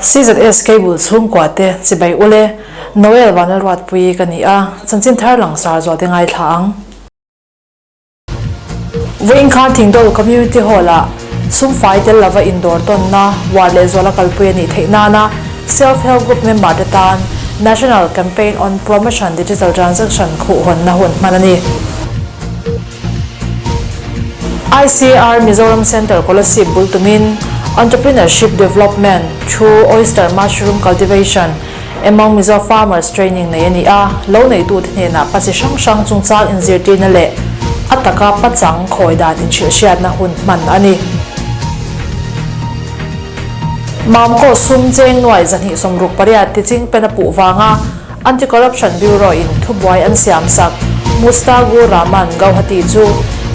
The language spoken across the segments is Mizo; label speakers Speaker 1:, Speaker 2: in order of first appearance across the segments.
Speaker 1: CZS Cable chhungkua te chibai ule Noel Vanlalruatpui ka ni a, chanchin thar langsar zual te ngaithla ang. Vawiin khan Thingdawl Community Hall-ah sumfai tel lova indawr tawnna uar leh zuala kalpui a nih theih nana Self Help Group member te tan National Campaign on Promotion Digital Transaction khuhhawnna hun hman a ni. ICAR Mizoram Centre Kolasib bul tumin Entrepreneurship Development through Oyster Mushroom Cultivation Among Mizo Farmers Training nei a ni a, lo neitute hnenah pa chi hrang hrang chungchang inzirtirna leh a taka pachang khawi dan inhrilhhriatna hun hman a ni. Mamkaw sum cheng nuai 268 ti chingpen a puh vanga Anti-Corruption Bureau in thubuai an siam sak Mustagur Rahman Gauhati chu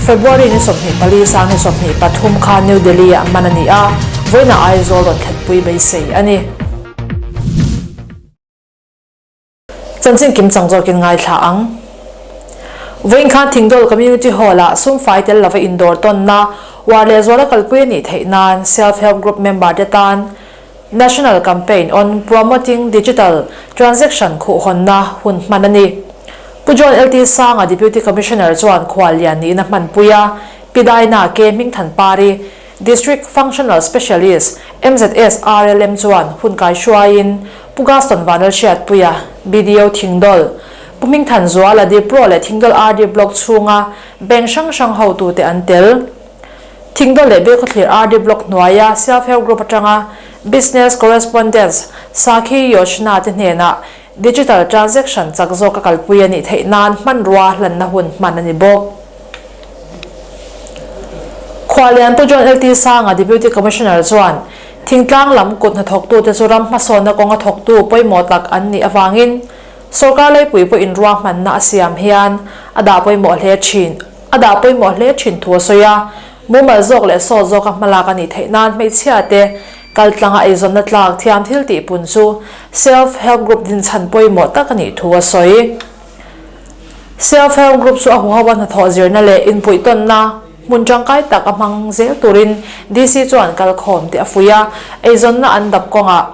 Speaker 1: February ni 24 sang ni 23 khan New Delhi ah man a ni a, vawiinah Aizawl rawn thlenpui beisei a ni. Chanchin kim chang zawkin ngaithla ang. Vawiin khan Thingdawl Community Hall-ah sumfai tel lova indawr tawnna uar leh zuala kalpui a nih theih nan Self Help Group member te tan National Campaign on Promoting Digital Transaction khuhhawnna hun hman a ni. Pu John LT Sanga Deputy Commissioner chuan khuallian nihna hmanpui a, Pi Daina K Hmingthanpari, District Functional Specialist, MZS RLM chuan hun kai hruaiin Pu Gaston Vanlalhriatpuia, BDO Thingdawl, Pu Hmingthanzuala Dipro leh Thingdawl RD Block chhunga bank hrang hrang hotute an tel. Thingdawl leh Bilkhawthlir RD Block hnuaia Self Help Group atanga Business Correspondence Sakhi Yojna te hnenah Digital Transaction chak zawka kalpui a nih theih nan hmanrua hlanna hun hman a ni bawk. Khualian Pu John LT Sanga, Deputy Commissioner chuan thingtlang lam kut hnathawktute chu ram hmasawnna kawnga thawktu pawimawh tak an nih avangin sawrkar leipui pawh inruahmanna a siam hian a dah pawimawh hle thin a dah pawimawh hle thin thu a sawi a. Mumal zawk leh sawt zawka hmalak a nih theih nan hmeichhiate kaltlanga eizawnna tlak thiam thil tihpun chu Self Help Group dinchhan pawimawh tak a nih thu a sawi. Self Help Group chu a huho a hnathawh zirna leh inpuihtawnna hmun tangkai tak a hmang zel turin DC chuan kalkhawm te a fuih a, eizawnna an dap kawngah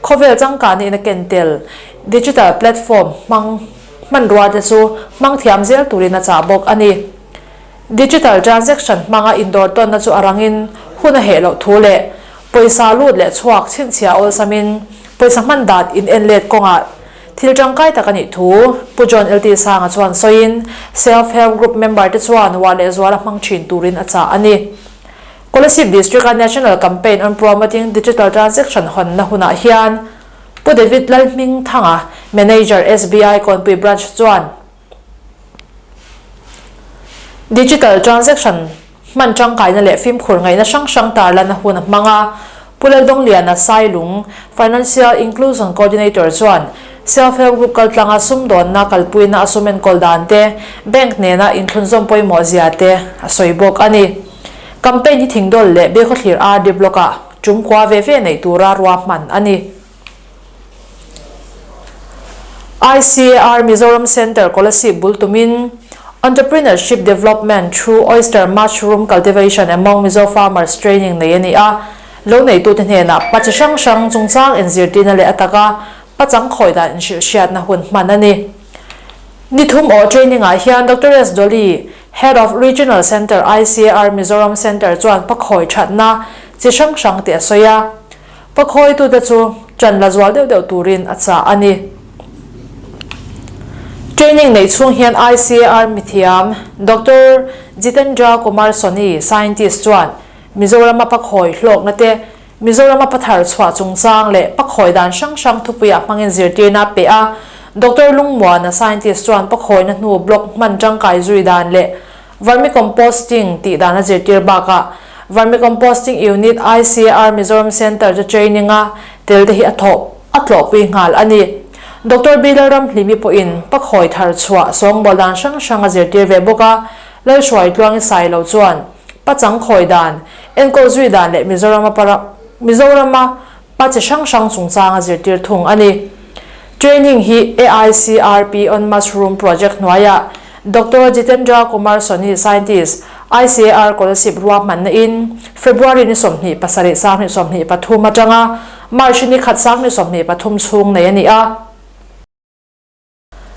Speaker 1: khawvel changkah nihna ken tel digital platform hmang hmanrua te chu hmang thiam zel turin a chah bawk a ni. Digital transaction hmanga indawrtawnna chu a rangin hun a heh loh thu leh pawisa lut leh chhuak chhinchhiah awlsamin pawisa hman dan in en let kawngah Thil tangkai tak a nih thu Pu John LT Sanga chuan sawiin, Self Help Group member te chuan uar leh zuala hmang thin turin a chah a ni. Kolasib District-a National Campaign on Promoting Digital Transaction hawnna hunah hian Pu David Lalhmingthanga, Manager, SBI Kawnpui Branch chuan, Digital transaction hman tangkaina leh fimkhur ngaihna hrang hrang tarlan a hun a hmang a. Pu Laldawngliana Sailung, Financial Inclusion Coordinator chuan Self Help Group kaltlanga sumdawnna kalpuina a sum enkawl dan te, bank nena inthlunzawm pawimawh zia te a sawi bawk a ni. Campaign hi Thingdawl leh Bilkhawthlir RD Block-ah tum kua ve ve neih tura ruahman a ni. ICAR Mizoram Centre Kolasib bul tumin Entrepreneurship Development Through Oyster Mushroom Cultivation Among Mizo Farmers Training nei a ni a, lo neitute hnenah pa chi hrang hrang chungchang inzirtirna leh a taka pachang khawi dan inhrilhhriatna hun hman a ni. Ni thum aw training ah hian Doctor S. Dolly, Head of Regional Centre ICAR Mizoram Centre chuan pakhawi thatna chi hrang hrang te a sawi a. Pakhawitute chu ṭan la zual deuh deuh turin a chah a ni. Training neih chhung hian ICAR mithiam Doctor Jitendra Kumar Soni, scientist chuan Mizorama pakhawi hlawkna te, Mizorama pathar chhuah chungchang leh pakhawi dan hrang hrang thupuiah hmangin zirtirna a pe a. Doctor Lungmuana, scientist chuan pakhawina hnu block hman tangkai zui dan leh Vermicomposting tih dan a zirtir bakah Vermicomposting Unit ICAR Mizoram Centre chu training a tel te hi a thawh a tlawhpui nghal a ni. Doctor B Lalramhlimi pawhin pakhawi thar chhuah sawngbawl dan hrang hrang a zirtir ve bawk a, Lalhruai Tluangi Sailo chuan pachang khawi dan, enkawl zui dan leh Mizorama Mizorama pa chi hrang hrang chungchang a zirtir thung a ni. Training hi AICRP on Mushroom Project hnuaiah Doctor Jitendra Kumar Soni, Scientist, ICAR Kolasib ruahmanna in February ni 27 23 atanga March ni khat 2023 chhung nei a ni a.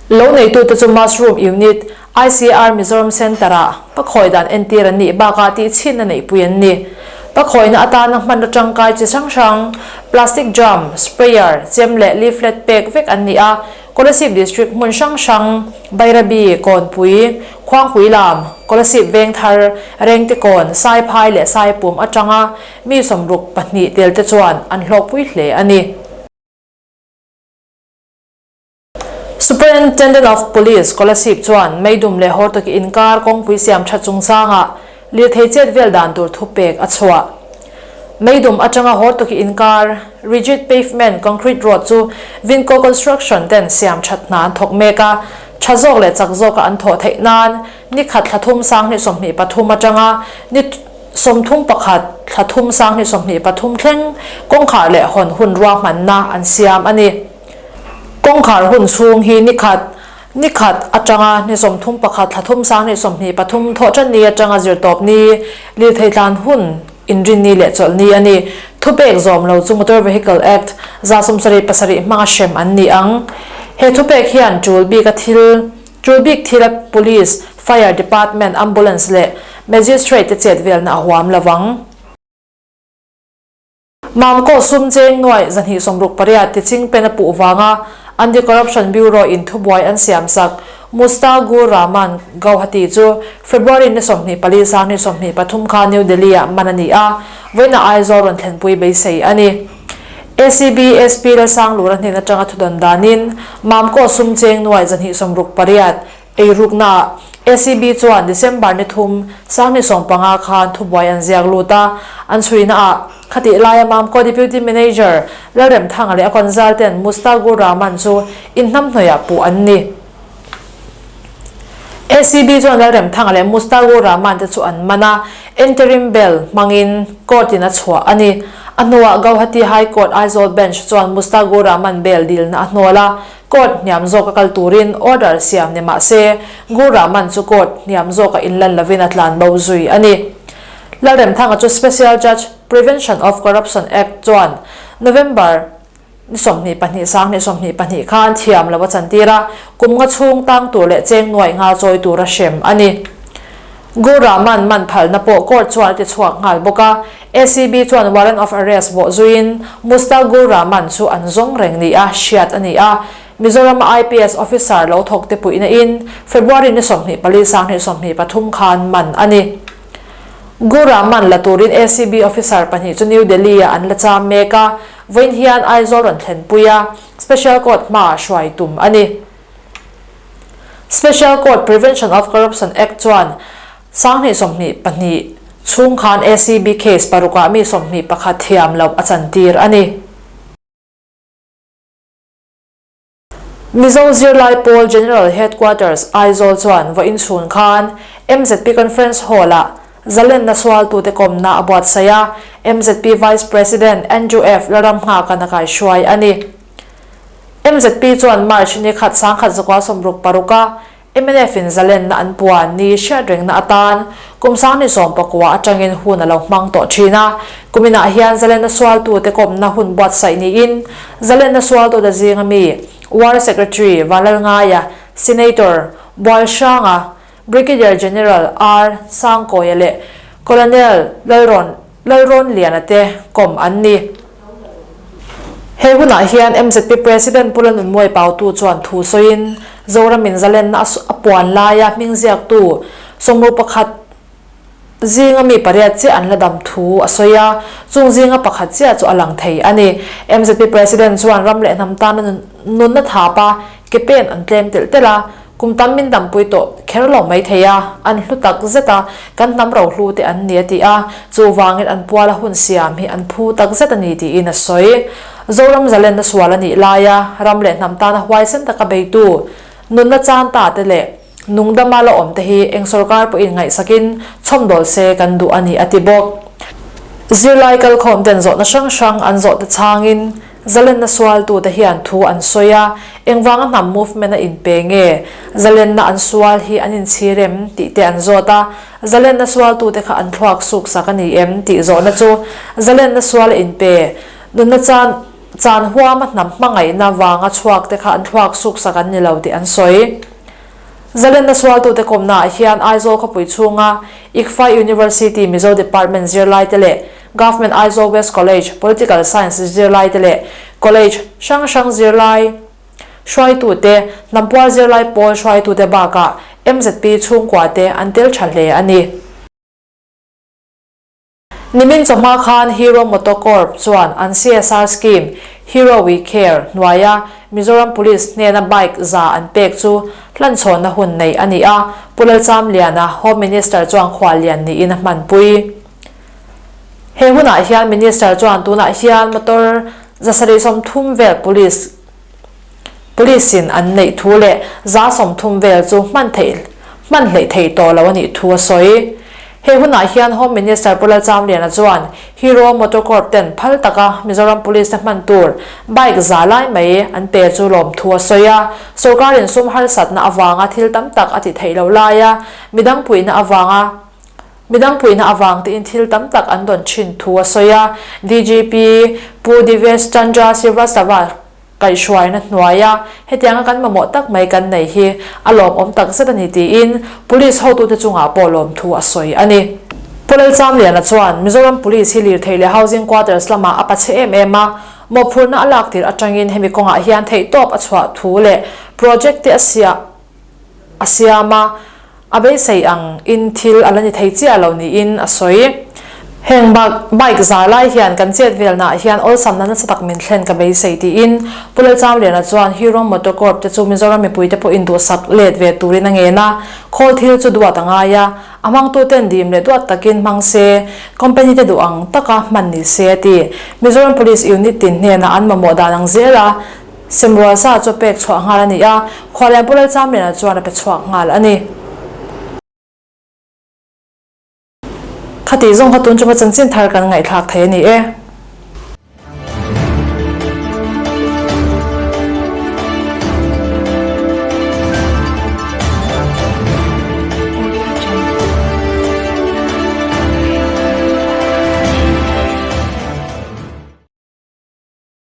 Speaker 1: Lo neitute chu Mushroom Unit, ICAR Mizoram Centre-ah pakhawi dan entir an nih bakah tihchhinna neihpui an ni. Pakhawina atana hmanraw tangkai chi hrang hrang, plastic drum, sprayer, chem leh leaflet pek vek an ni a. Kolasib District hmun hrang hrang, Bairabi, Kawnpui, Khuangpui lam, Kolasib Vengthar, Rengtekawn, Saiphai leh Saipum atanga mi 62 tel te chuan an hlawkpui hle a ni. Superintendent of Police, Kolasib chuan Meidum leh Hortoki inkar kawngpui siam tha chungchangah lirthei chet vel dan tur thupek a chhuah. Meidum atanga Hortoki inkar Rigid Pavement Concrete Road chu Vinco Construction ten siam that hna an thawk mek a, tha zawk leh chak zawka an thawh theih nan ni khat thla thum 2023 atanga ni 31 thla thum 2023 thleng kawngkhar leh hawn hun ruahmanna an siam a ni. Kawngkhar hun chhung hi ni khat, ni khat atanga ni 31 thla thum 2023 thawh tan ni atanga zirtawp ni, lirthei tlan hun inrin ni leh chawlh ni a ni. Thupek zawm lo chu Motor Vehicle Act 77 hmanga hrem an ni ang. He thupek hian tul bik a thil, tul bik thil a Police, Fire Department, Ambulance leh Magistrate te chet velna a huam lovang. Mamkaw sum cheng nuai 268 tiching pen a puh vanga Anti-Corruption Bureau in thubuai an siam sak Mustagur Rahman Gauhati chu February ni 24 2023 kha New Delhi-ah man a ni a, vawiin Aizawl rawn thlenpui beisei a ni. ACB SP Lalsanglura hnen atanga thudawn danin Mamkaw sum cheng nuai 268 Eiruknaah ACB chuan December ni thum 2015 khan thubuai an ziak lut a, an chhuinaah khatih laia Mamkaw Deputy Manager Lalremthanga leh a consultant Mustagur Rahman chu inhnamhnawihah puh an ni. ACB chuan Lalremthanga leh Mustagur Rahman te chu an man a, interim bail hmangin court in a chhuah a ni. A hnuah Gauhati High Court Aizawl Bench chuan Mustagur Rahman bail dilna a hnawl a, Court hniam zawka kal turin order siam ni mah se, Gur Rahman chu court hniam zawka inlan lovin a tlan bo zui a ni. Lalremthanga chu Special Judge, Prevention of Corruption Act chuan November ni 22 2022 khan thiam lo a chantir a, kum nga chhung tang tur leh cheng nuaih nga chawi tura hrem a ni. Gur Rahman man phalna pawh court chuan a ti chhuak nghal bawk a, ACB chuan warrant of arrest bawh zuiin Mustagur Rahman chu an zawng reng ni a hriat a ni a, Mizoram a IPS officer lo thawk te puihna in February ni 24 2023 khan man a ni. Gur Rahman la turin ACB officer pahnih chu New Delhi ah an la cham mek a, vawiin hian Aizawl rawn thlenpui a, Special Court hmaah hruai tum a ni. Special Court Prevention of Corruption Act chuan 2022 chhung khan ACB case parukah mi 21 thiam loh a chantir a ni. Mizo Zirlai Pawl General Headquarters Aizawl chuan vawiin chhun khan MZP Conference Hall-ah Zalenna sualtute kawmna a buatsaih a, MZP Vice President Andrew F. Laramnghaka'n a kaihruai a ni. MZP chuan March ni khat 1966 a mnf in zalenna an puan ni hriatrengna atan kum 2019 atangin hun a lo hmang tawh thin a. Kuminah hian zalenna sualtute kawmna hun buatsaih niin zalenna sualtute zinga mi War Secretary Vanlalngaia, Senator Bualhranga, Brigadier General R. Sangkawia leh Colonel Lalrawn Lalrawnliana te kawm an ni. He hunah hian MZP President Pu Lalnunmuai Pautu chuan thu sawiin, Zoramin zalenna a puan laia hming ziaktu 61 zinga mi pariat chiah an la dam thu a sawi a, chung zinga pakhat chiah chu a lang thei a ni. MZP President chuan ram leh hnam tana nunna thapa ke pen an tlem telh telh a, Kum tam min dampui tawh kher lo mai thei a, an hlu tak zet a, kan hnam rohlu te an ni a ti a, chuvangin an puala hun siam hi an phu tak zet a ni tiin a sawi. Zoram zalenna sual a nih laia ram leh hnam tana huaisen taka beitu, nunna chan ta te leh nungdama la awm te hi eng sawrkar pawhin ngaihsakin chhawmdawl se kan duh a ni a ti bawk. Zirlai kalkhawm ten zawhna hrang hrang an zawh te chhangin Zalenna sualtute hian thu an sawi a, engvanga hnam movement a inpe nge? Zalenna an sual hi an inchhir em? tih te an zawt a, Zalenna sualtute kha an thluak suk sak a ni em? tih zawhna chu Zalenna sual a inpe. Nunna chan chan huama hnam hmangaihna vanga chhuak te kha an thluak suksak an ni lo tih an sawi. Zalenna sualtute kawmnaah hian Aizawl khawpui chhunga ICFAI University Mizo Department zirlaite leh Government Aizawl West College Political Science zirlaite leh College hrang hrang zirlai hruaitute, hnampual zirlai pawl hruaitute bakah MZP chhungkuate an tel tha hle a ni. Nimin chawhma khan Hero MotoCorp chuan an CSR scheme Hero We Care hnuaia Mizoram Police hnena bike za an pek chu hlanchhawnna hun neih a ni a, Pu Lalchamliana, Home Minister chuan khuallian niin a hmanpui. He hunah hian Minister chuan tunah hian motor 730 vel Police Police in an neih thu leh 30% vel chu hman theih hman hleih thei tawh lo a nih thu a sawi. He hunah hian Home Minister Pu Lalchamliana chuan Hero MotoCorp ten phal taka Mizoram Police te hman tur bike za lai mai an pe chu lawm thu a sawi a. Sorkarin sum harsatna avanga thil tam tak a ti theih loh laia midang puihna avanga midang puihna avang tein thil tam tak an dawn thin thu a sawi a. DGP Pu Divesh Chandra Srivastava Kaihhruaina hnuaia hetianga kan mamawh tak mai kan nei hi a lawmawm tak zet a ni tiin Police hotute chungah pawh lawmthu a sawi a ni. Pu Lalchamliana chuan Mizoram Police hi lirthei leh Housing Quarters lamah a pachhe em em a, mawhphurhna a lak tirh atangin hemi kawngah hian theihtawp a chhuah thu leh project te a siah a siam a, a beisei ang in thil a la ni thei chiah lo niin a sawi. Heng bak bike zar lai hian kan chet velna ah hian awlsamna nasa tak min thlen ka beisei tiin Pu Lalchamliana chuan Hero MotoCorp te chu Mizoram mipuite pawhin duhsak let ve turin a ngen a, khawl thil chu duat a ngai a, a hmangtuten dim leh duat takin hmang se, company te duh ang taka hman ni se a ti. Mizoram Police Unit tin hnenah an mamawh dan ang zel a, Semrualsa chu pek chhuah nghal a ni a, Khualian Pu Lalchamliana chuan a pe chhuak nghal a ni. Khatih zawng kha tun chunga chanchin thar kan ngaihthlak thei a ni e.